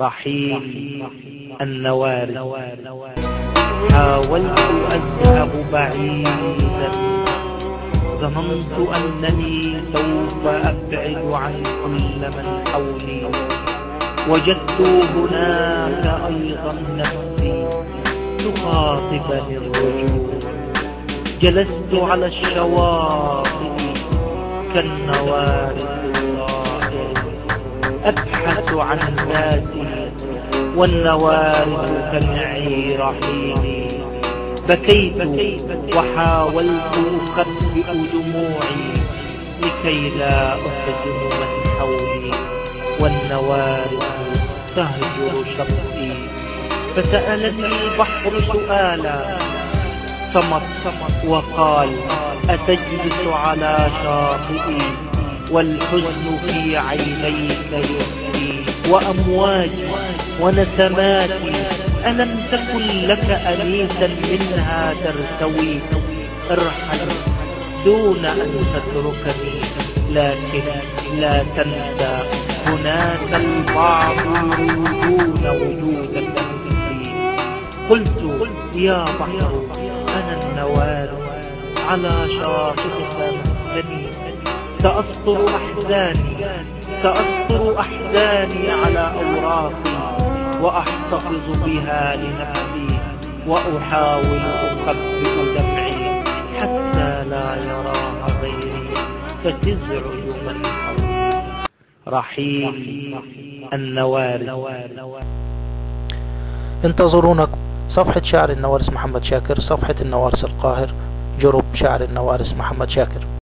رحيل النوارس. حاولت أذهب بعيدا، ظننت أنني سوف أبعد عن كل من حولي، وجدت هناك أيضا نفسي تخاطبني الرجوع. جلست على الشواطئ كالنوارس الطائر، أبحث عن ذاتي والنوارس تنعي رحيلي. بكيت وحاولت أخبئ دموعي لكي لا أحزن من حولي، والنوارس تهجر شطئي. فسألني البحر سؤالا، صمت وقال: أتجلس على شاطئي والحزن في عينيك يخفي، وأمواجي ونسماتي ألم تكن لك أنيسا منها ترتوي؟ ارحل دون أن تتركني، لكن لا تنسى هناك البعض يريدون وجودك مثلي. قلت: يا بحر أنا النوارس على شاطئك مسكني، سأسطر أحزاني، سأسطر أحزاني على أوراقي وأحتفظ بها لنفسي، وأحاول أخبئ دمعي حتى لا يراها غيري فتزعج من حولي. رحيل النوارس. انتظرونا صفحة شاعر النوارس محمد شاكر، صفحة النوارس القاهر، جروب شاعر النوارس محمد شاكر.